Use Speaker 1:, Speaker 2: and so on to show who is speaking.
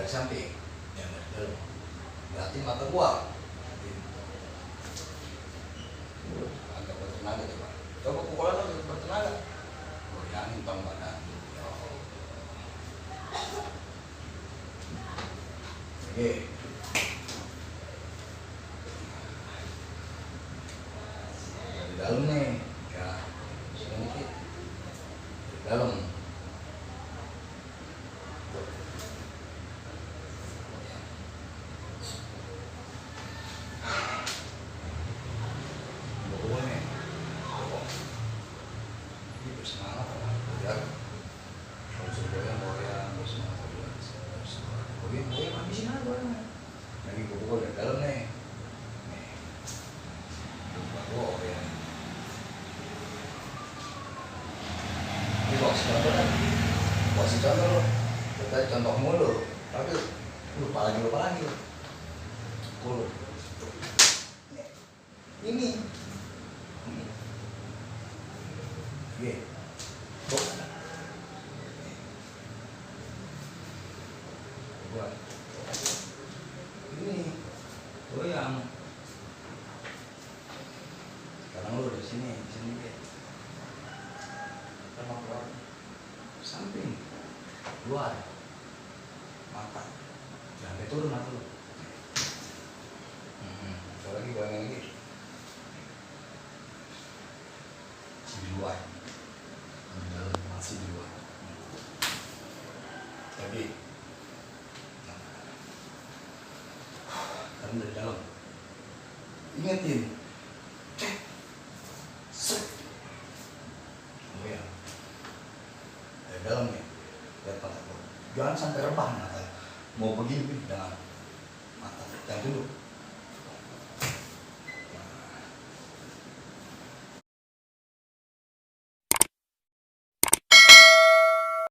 Speaker 1: dari samping, yang dari dalam. Berarti mata gua agak bertenaga coba. Coba pukulan agak bertenaga. Goyangin tong badan. Oke. Dari dalam nih, ya sedikit. Dari dalam. Bersemangat biar kalau semuanya goyang bersemangat goyang habisin aja goyang lagi gue pukul dari dalam nih baru goyang ini kasih contoh kan kasih contoh lo kita contoh mulu tapi lupa lagi pukul ini oke. Buat ini goyang. Sekarang lu di sini deh. Sama keluar. Samping. Luar. Mata. Jangan sampai turun mata lu. Coba lagi goyang lagi. Di luar. Masih di luar. Lagi. Karena dari dalam. Ingetin. Set. Oh ya. Dari dalam nih. Lihat mata. Jangan sampai rebah mata. Mau begini dengan mata. Jangan dulu.